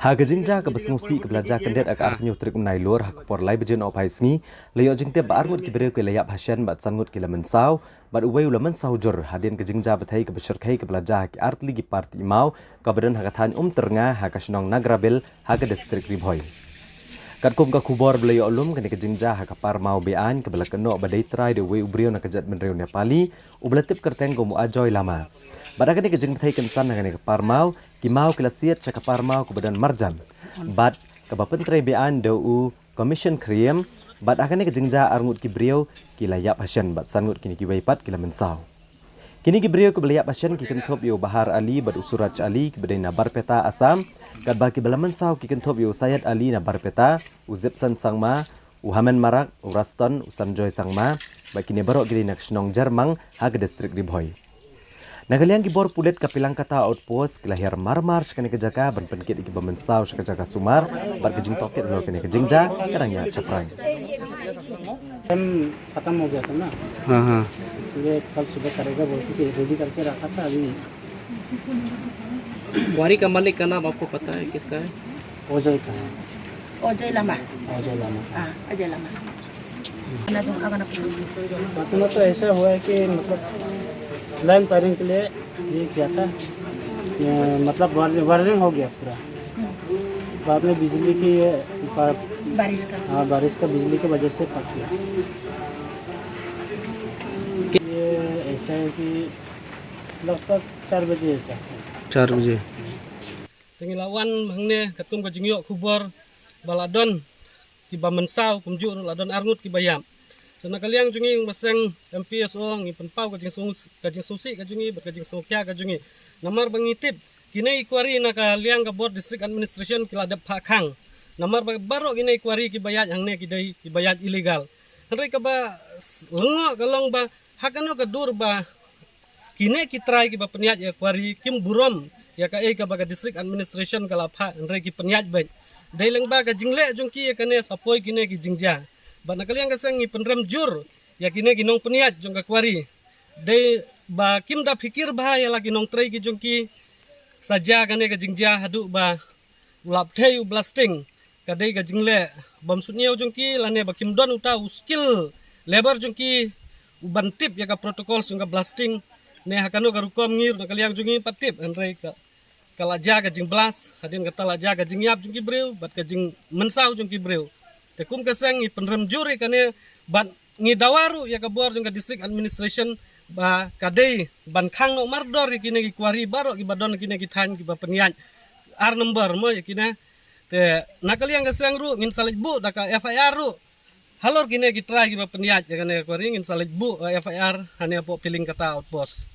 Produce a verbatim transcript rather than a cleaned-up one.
Ha ka jingjia kaba sngewsih kaba la jia kyndit ha ka arphew tarik u Nailur ha ka por lai baje nohphai sngi, la ïoh jingtip ba arngut ki briew ki la ïap hashen bad san ngut ki la mynsaw, bad uwei u la mynsaw jur hadien ka jingjia bathei kaba shyrkhei kaba la jia ha ki artylli ki par tih maw kaba don ha ka thaiñ Umtyrnga ha ka shnong Nagrabil ha ka distrik Ri Bhoi. Katkum ka khubor ba la ïoh lum, kane ka jingjia ha ka par maw be-aiñ kaba la kynnoh ba dei trai da uwei u briew na ka jaitbynriew Nepali uba la tip kyrteng kum u Ajoy Lama. Bad ha kane ka jingbathei kynsan ha kane ka par maw, ki maw ki la siat sha ka par maw kaba don marjan, bad kaba pyntrei be-aiñ da u Commission Khriem. Bad ha kane ka jingjia arngut ki briew ki la ïap hashen bad san ngut kine kiwei pat ki la mynsaw. Kine ki briew kiba la ïap hashen ki kynthup ïa u Bahar Ali bad u Suraj Ali kiba dei na Barpeta, Assam, katba kiba la mynsaw ki kynthup ïa u Syed Ali na Barpeta, u Zipson Sangma, u Hamen Marak, u Raston, u Sanjoy Sangma, bad kine baroh ki dei na ka shnong Jermang ha ka distrik Ri Bhoi. Na ka liang ki bor pulit ka Pilangkata Outpost ki la hiar marmar sha kane ka jaka ban pynkit ïa kiba mynsaw sha ka jaka sumar, bad ka jingtohkit halor kane ka jingjia ka dang ïaid shaphrang. टाइम खत्म हो गया था ना। हाँ हाँ इसलिए कल सुबह करेगा बोल के रेडी करके रखा था। अभी क्वारी का मालिक का नाम आपको पता है, किसका है? ओजय का है। Ojay Lama. ओजय लामा का। Ah, Ajay Lama. Ana jong agana puso. बात में तो ऐसा हुआ है कि मतलब लाइन तारिंग के लिए ये किया था। ये मतलब वायरिंग हो गया पूरा। बाद में बिजली की ये बा- Baris ka. हाँ, बारिश का बिजली की वजह से फट गया। ये ऐसा है कि लगभग चार बजे ऐसा। चार बजे। Te ngi la wan hangne katkum ka jingïoh khubor ba la don kiba mynsaw, kumjuh ruh la don arngut kiba ïap. Te na ka liang jong ngi, ba seng M P S O, ngi pynpaw ka jingsngewsih ka jong ngi bad ka jingsngewkhia ka jong ngi. Namar ba ngi tip kine ki kwari na ka liang ka bor District Administration ki la dep phah khang. Namar ba baroh kine ki kwari kiba ïaid hangne ki dei kiba ïaid illegal. Hynrei kaba lyngngoh ka long ba ha kano ka dur ba kine ki trai kiba pynïaid ïa ka kwari kim burom ïa kaei kaba ka District Administration ka la phah, hynrei ki pynïaid beit. Dei lyngba ka jingleh jong ki ïa kane sa poi kine ki jingjia. Bad na ka liang ka seng ngi pynrem jur ïa kine ki nongpynïaid jong ka kwari. Dei ba kim da phikir bha ïa la ki nongtrei ki jong ki, sa jia kane ka jingjia haduh ba u la pynthei u blasting. Ka dei ka jingleh bym sngewthuh jong ki lane ba kim don uta u skilled labour jong ki u ban tip ïa ka protocols jong ka blasting. Ne ha kano ka rukom ngi ruh na ka liang jong ngi pat tip, hynrei ka, ka la jia ka jingblast, hadien kata la jia ka jingïap jong ki briew bad ka jingmynsaw jong ki briew. Te kum ka seng ngi pynrem jur ïa kane bad ngi dawa ruh ïa ka bor jong ka District Administration ba ka dei ban khang noh mardor ïa kine ki kwari baroh kiba don kine ki thaiñ kiba pynïaid ar number mo ïa kine. Te na ka liang ka seng ruh ngin sa leit buh da ka F I R ruh halor kine ki trai kiba pynïaid ïa kane ka kwari, ngin sa leit buh ka F I R hangne hapoh Pilangkata Outpost.